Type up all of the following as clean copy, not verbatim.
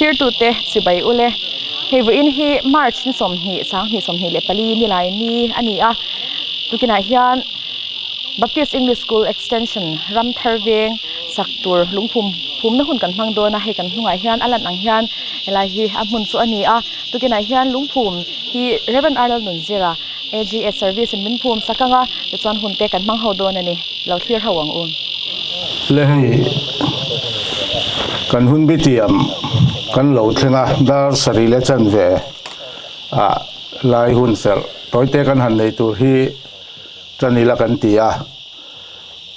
Thlirtute chibai ule. Hei vawiin hi March ni 20 2024 nilai ni a ni a. Tukinah hian Baptist English School Extension ram thar veng sak tur lungphum phumna hun kan hmang dawn a. Hei kan hnungah hian a lan ang hian helai hi a hmun chu a ni a. Tukinah hian lungphum hi Rev. Arnold Nunzira AGS Service in min phum sak ang a, tichuan hun te kan hmang ho dawn a ni. Lo thlir ho ang u. Le hei kan hun bitiam kan lo thleng a, dar sarih leh chanve ah lai hun serh tawite kan han nei tur hi tan ila kan ti a.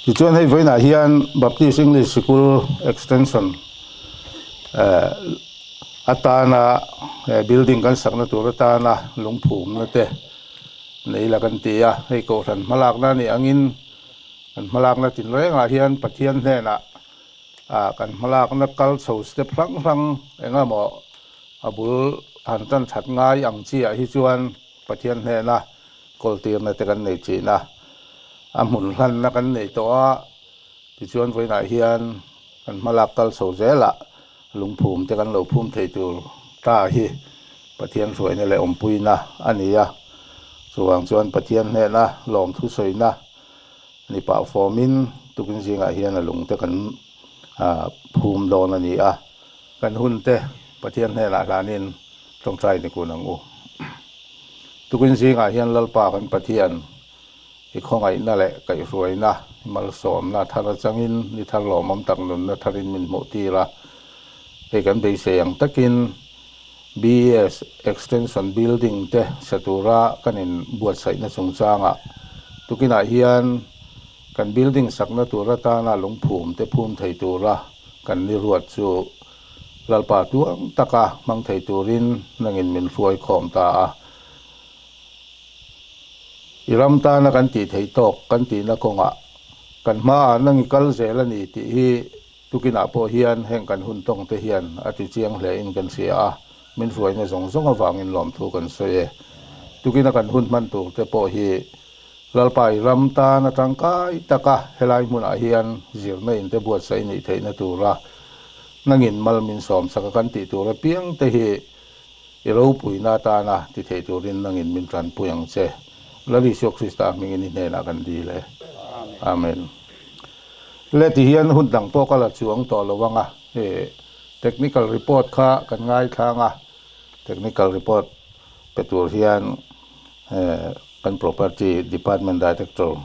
Tichuan hei vawiinah hian Baptist English Sikul Extension eh atana he building kan sakna tur atana lungphumna te nei la kan ti a, hei kohhran hmalakna a nih angin kan hmalakna tinrengah hian Pathian hnenah ah kan hmalakna kal chho step hrang hrang eng emaw a bul han tan that ngai ang chi ah hi chuan Pathian hnena kawltirna te kan nei thin a, a hmun hlanna kan nei tawh a. Tichuan vawiinah hian kan hmalak kal chho zelah lungphum te kan lo phum thei tur ta hi Pathian hruaina leh awmpuina a ni a. Chuvang chuan Pathian hnena lawmthu sawina ni pah fawmin tukin zingah hian a lung te kan phum dawn a ni a. Kan hun te Pathian hnenah hlanin tawngtai ni kun ang u. Tukin zingah hian Lalpa kan Pathian I khawngaihna leh kaihhruaina, i malsawmna thar atangin ni thar lawmawm tak nunna tharin min hmuh tir a. Hei kan beisei ang takin BES Extension Building te sa tura kan in buatsaihna chungchangah tukinah hian kan building sakna tur atana lungphum te phum thei tura kan ni ruat chu Lalpa tuang taka hmang thei turin nangin min hruai khawm ta a. I ram tana kan tih theih tawk kan tihna kawngah kan hmaah nang i kal zel a ni tih hi tukinah pawh hian heng kan hun tawng te hian a ti chiang hle in kan hria a, min hruaina zawng zawng avangin lawmthu kan sawi e. Tukina kan hun hman tur te pawh hi Lalpa i ram tana tangkai taka helai hmunah hian zirna in te buatsaih nih theihna tura nangin mal min sawmsak a kan tih tur apiang te hi I ropuina atana ti thei turin nangin min tanpui ang che. Lal Isua Krista hmingin i hnenah kan dil e. Amen. Le ti hian hun dang pawh ka la chuang tawh lo ang a, he technical report kha kan ngaithlang a, technical report pe tur hian kan property department director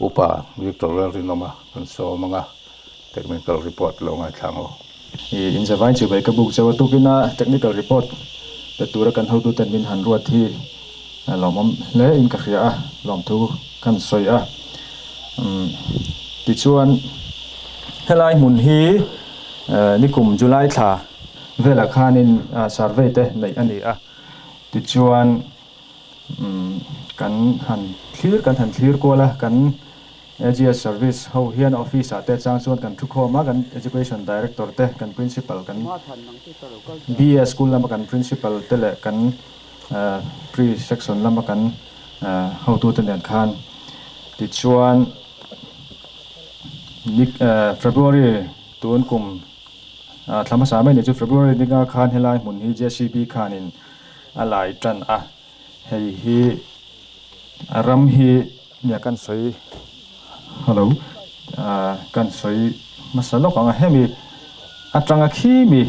Upa Victor Lalrinawma kan sawm ang a, technical report lo ngaithlang aw. I inzavain chibai ka buk chauh a, tukina technical report pe tura kan hotuten min han ruat hi lawmawm hle in ka hria a, lawmthu kan sawi a. Tichuan helai hmun hi nikum July thla velah khanin survey te neih a ni a, tichuan Kan han thlir kan han thlir kual a, kan AGS service ho hian office ah te chang chuan kan thu khawm a, kan Education Director te, kan Principal, kan BA school lama kan Principal te leh kan Pre section lama kan hotu te nen khan tichuan February tun kum thla hmasa mai ni chu February ni nga khan helai hmun hi JCB khanin A lai tan a, hei hi a ram hi nia kan sawi hello kan sawi hmasa lawk ang a, hemi atanga khi mi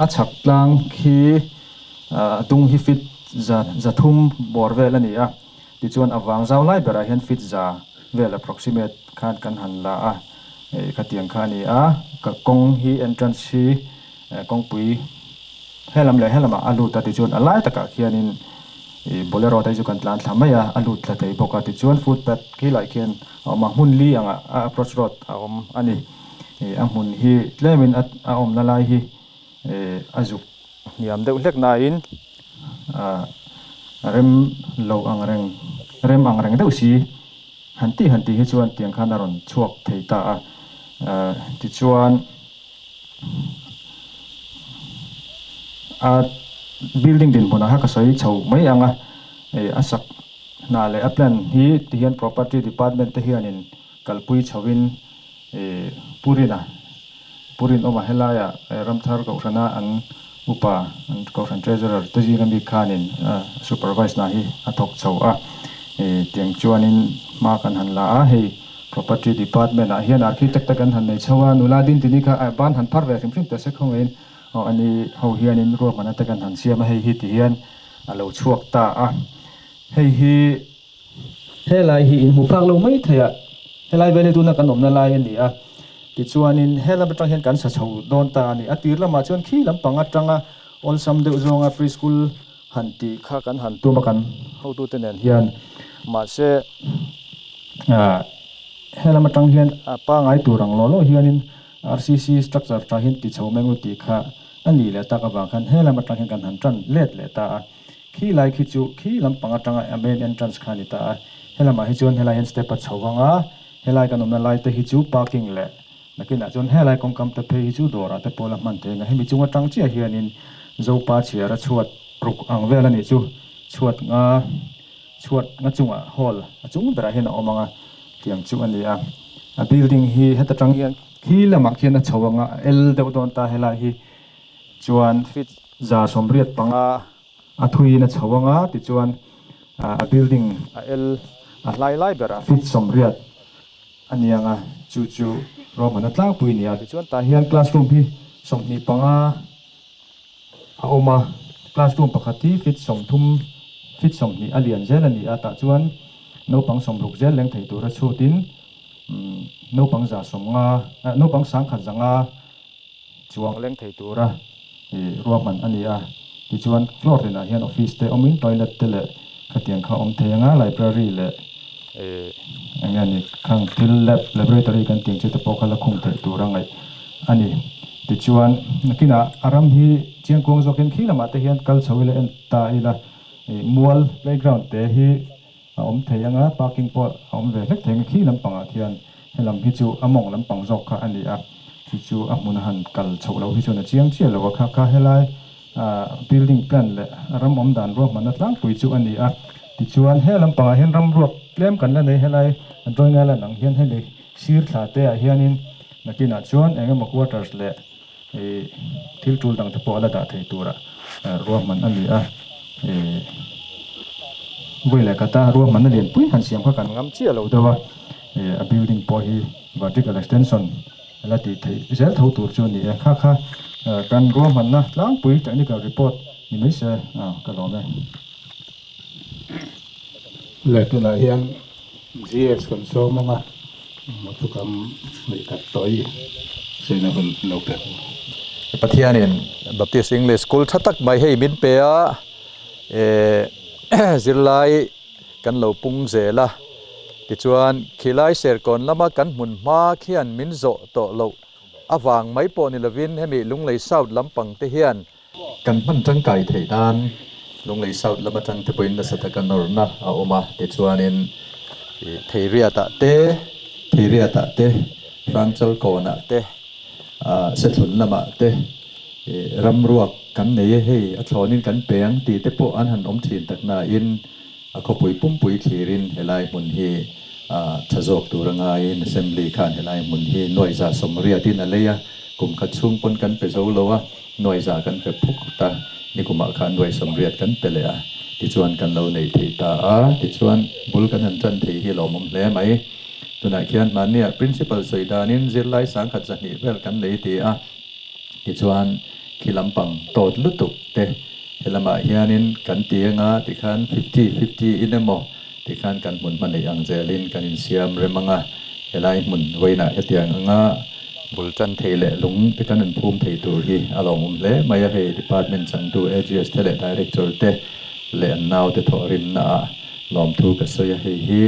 a chhak tlang khi a dung hi feet za za thum bawr vel a ni a, tichuan a vang zau lai berah hian feet za vel approximate khan kan han la a, hei khatiang kha a ni a, ka kawng hi entrance hi Kawngpui helam leh helamah a lut a tichuan a lai takah khianin ih bolero te chu kan tlan thla mai a, a lut thla thei bawk a tichuan footpath khi lai khian a awm a, hmun li angah a approach road a awm a ni. Ih a hmun hi tlemin a a awmna lai hi ih a zuk hniam deuh hlek nain ah rem lo ang reng rem ang reng deuh si han tih han tih hi chuan tiang khan a rawn chhuak thei ta a, ah tichuan. A building dinhmunah kha ka sawi chho mai ang a, ih a sak hna leh a plan hi tihian property department te hianin kalpui chhoin ih Purina Pu Rinawma helaiah Ramthar Kohhrana an upa an Kohhran Treasurer te zinga mi khanin supervise hna hi a thawk chho a. Tiang chuanin hma kan han la a, hei Property Department ah hian Architect te kan han nei chho a, nula din tini kha ban han phar ve hrim hrim teh se khawngaihin aw ani ho hianin ruahmanna te kan han siam a, hei hi ti hian a lo chhuak ta a. Hei hi Helai hi in hmu phak lo mai thei a, helai vel hi tuna kan awmna lai a ni a, tichuanin helam atang hian kan sa chho dawn ta a ni. A tir lamah chuan khi lampang atanga awlsam deuh zawnga preschool han tih kha kan han tum a kan hotute nen hian, mahse ah helam atang hian a pangai tur ang law law hianin RCC structure tha hian ti chho mai ngu tih kha a nih leh tak avang khan helam atang hian kan han tan let leh ta a. Khi lai khi chu khi lampang atanga a main entrance kha a ni ta a, helamah hi chuan helai hian step a chho vang a, helai kan awmna lai te hi chu parking leh nakinah chuan helai kawngkam te phei hi chu dawrah te pawh la hman thei ang a, hemi chung atang chiah hianin Zopa chhiar a chhuat ruk ang vel a nih chu, chhuat nga chhuat nga chungah hall a chung berah hian a awm ang a, tiang chu a ni a, a building hi heta tang hian khi lamah khian a chho ang a, a el deuh dawn ta helai hi chuan feet 185 a thuiin a chho ang a, tichuan a building a el a hlai lai berah feet 80 a ni ang a, chu chu ruahmanna tlangpui a ni a, tichuan tah hian classroom hi 25 a awm a, classroom pakhat hi feet 30 feet 20 a lian zel a ni a, tah chuan naupang 60 zel leng thei tura chhutin naupang 150 naupang 1100 Chuang leng thei tura ruahman a ni a, tichuan floor tinah hian office te awmin toilet te leh khatiang kha awm thei anga library leh eng nge ni khang thil lab laboratory kan tih ang chi te pawh kha la khung theih tura ngaih a ni. Tichuan nakinah a ram hi chiangkuang zawkin khi lamah te hian kal chho ila en ta ila mual playground te hi a awm thei anga parking pawh a awm ve hlek thei anga khi lampangah khian helam hi chu a mawng lampang zawk kha a ni a, chu chu a hmun a han kal chhoh loh hi chuan a chiang chiah lo a, kha kha helai ah building plan leh ram awm dan ruahmanna tlangpui chu a ni a, tichuan he lampangah hian ram ruak tlem kan la nei helai drawing a lan ang hian hemi sir thla te ah hianin nakinah chuan eng emaw quarters leh ih thil tul dang te pawh a la dah thei tura ruahman a ni a, ih vawi leh kata ruahmanna lianpui han siam kha kan ngam chiah lo deuh a, ih a building pawh hi vertical extension a la tih theih zel tho tur chu a ni e, kha kha kan ruahmanna tlangpui technical report ni mai se ka lawm e. Leh tunah hian GS kan sawm ang a, motor kam ngaihkhat tawh i sawi hun lo pe ang. Pathianin Baptist English School tha tak mai hei min pe a, zirlai kan lo pung zel a, tichuan khilai Serkawn lama kan hmun hma khian min zawh tawh loh avang mai pawh ni lovin hemi Lunglei South lampang te hian Kan hman tangkai theih nan Lunglei South lam atang te pawhin nasa taka nawrna a awm a, tichuanin Theiriatah te, Theiriatah te, Hrangchal kawnah te, Sethlun lamah te ramruak kan nei e, hei a thlawnin kan pe ang tih te pawh an han awm thin tak nain a khawpui pumpui thlirin helai hmun hi tha zawk tur a ngaiin Assembly khan helai hmun hi nuaihza sawmriatin a lei a, kum khat chhung pawn kan pe zo lo a. Nuaihza kan pe phuk ta, nikumah khan nuaih 80 kan pe leh a, tichuan kan lo nei thei ta a, tichuan bul kan han tan thei hi lawmawm hle mai. Tunah khian mahnia Principal sawi danin zirlai 1000 200 vel kan nei ti a, tichuan khi lampang tawt lutuk te helamah hianin kan ti anga tikhan fifty fifty in emaw tikhan kan hmun hma neih ang zelin kan insiam rem anga, helai hmun vawiinah hetiang anga Bul tan thei leh lung te kan inphum thei tur hi a lawmawm hle mai a, hei Department changtu AGS te leh Director te leh an naute thawhrimna ah lawmthu ka sawi a, hei hi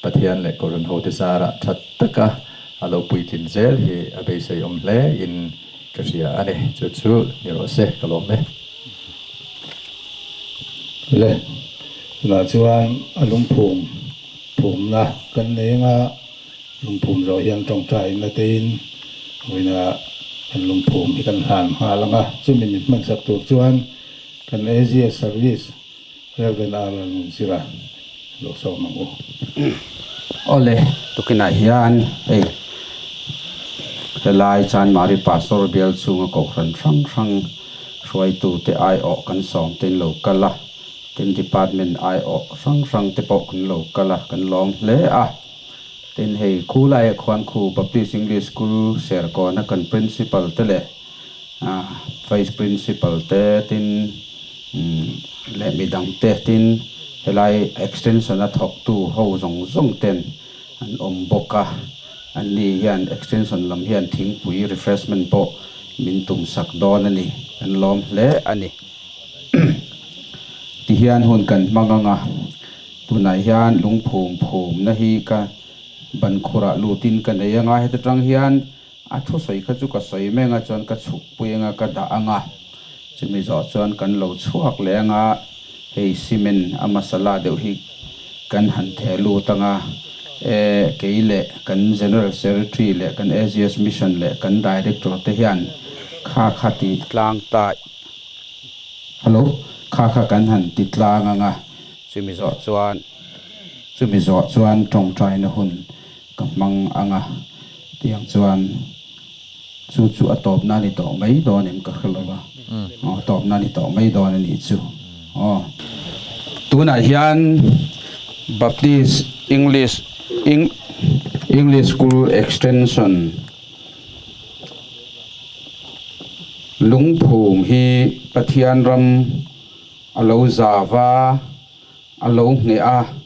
Pathian leh Kohhran hote zarah that taka a lo puitlin zel hi a beiseiawm hle in ka hria a ni, chu chu ni rawh se ka lawm e. Le, tunah chuan a lungphum phumna kan nei anga Lungphum zawh hian tawngtai na tein vawiina kan lungphum hi kan hlan nghal ang a, chumi min hmansak tur chuan kan Asia Service Rev. R. Nunzira lo sawm ang u. Awle, tukinah hian hei Helai Chanmari Pastor bial chhunga kohhran hrang hrang hruaitute aiawh kan sawm te in lo kal a, tin department aiawh hrang hrang te pawh kan lo kal a, kan lawm hle a. Tin hei khulaiah khuan khu Baptist English School Serkawna kan Principal te leh Vice Principal te tin leh midang te tin helai extension a thawktu ho zawng zawng ten an awm bawk a, anni hian extension lam hian thingpui refreshment pawh min tum sak dawn a ni, kan lawm hle a ni. Tihian hun kan hmang ang a, tunah hian lungphum phumna hi ka ban khurah lutin ka nei ang a, heta tang hian A thusawi kha chu ka sawi meng a chuan ka chhuk pui anga ka dah anga, chumi zawh chuan kan lo chhuak leh anga hei cement a masala deuh hi kan han theh lut anga e kei leh kan General Secretary leh kan AGS Mission leh kan Director te hian kha kha ti tlang ta Hello kha kha kan han ti tlang anga chumi zawh chuan chumi zawh chuan tawngtaina hun Ka hmang ang a, tiang chuan chu chu a tawpna a ni tawh mai dawn em ka hre lo a, aw tawpna a ni tawh mai dawn a nih chu aw. Tunah hian Baptist English English School Extension lungphum hi Pathian ram a lo zava a lo ngheh a.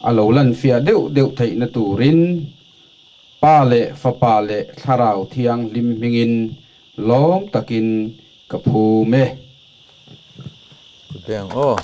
A lo lan fiah deuh deuh theihna turin Pa leh Fapa leh Thlarau Thianghlim hmingin lawm takin ka phum e. Kut beng aw.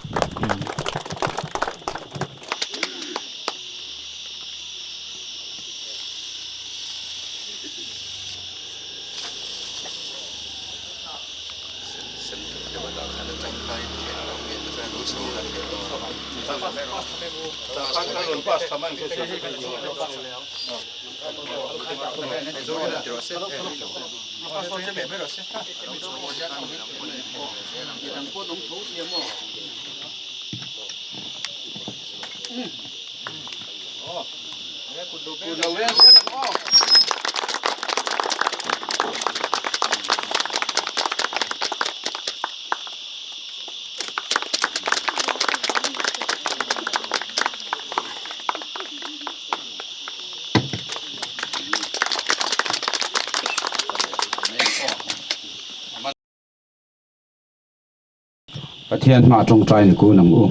Pathian hma tawngtai ni kun ang u.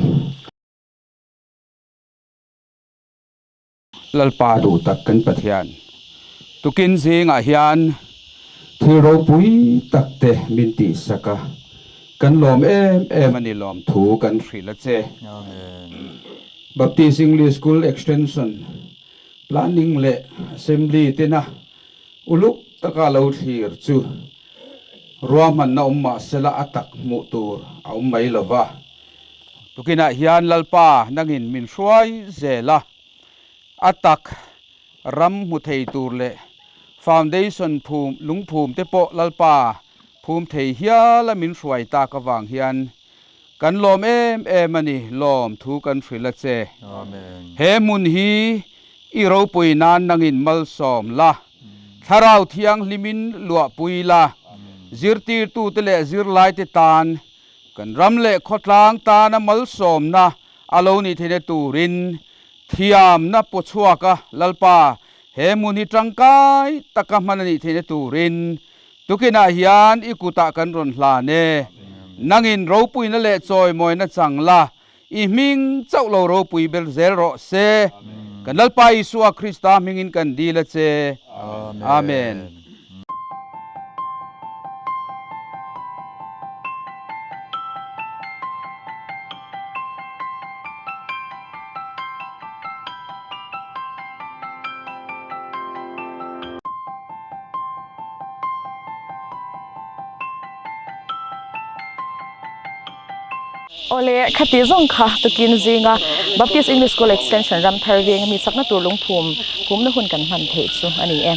Lalpa duh tak kan Pathian, tukin zingah hian thil ropui tak te min tihsak a, kan lawm em em a ni lawmthu kan hrilh a che. Baptist English School Extension Planning leh Assembly tena uluk taka lo thlir chu ruahmanna awm mahsela a tak hmuh tur a awm mai lova. Tukinah hian Lalpa nangin min hruai zel a, a tak ram hmu thei tur leh foundation phum lungphum te pawh Lalpa phum thei hial a min hruai tak avang hian kan lawm em em a ni, lawm thu kan hrilh a che. He hmun hi i ropui nan nangin malsawm la, Thlarau Thianghlimin luahpui la, zirtirtute leh zirlaite tan Kan ram leh khawtlang tana malsawmna a lo nih theihna turin thiamna paw chhuak a, Lalpa, he hmun hi tangkai taka hman a nih theihna turin tukinah hian i kutah kan rawn hlan e. Nangin ropuina leh chawimawina chang la, i hming chauh lo ropui ber zel rawh se. Kan Lalpa Isua Krista hmingin kan dil a che. Amen. Awle, khati zawng kha tukin zinga Baptist English School Extension Ramthar veng ami chakna tur lungphum phumna hun kan hman theih chu a ni e.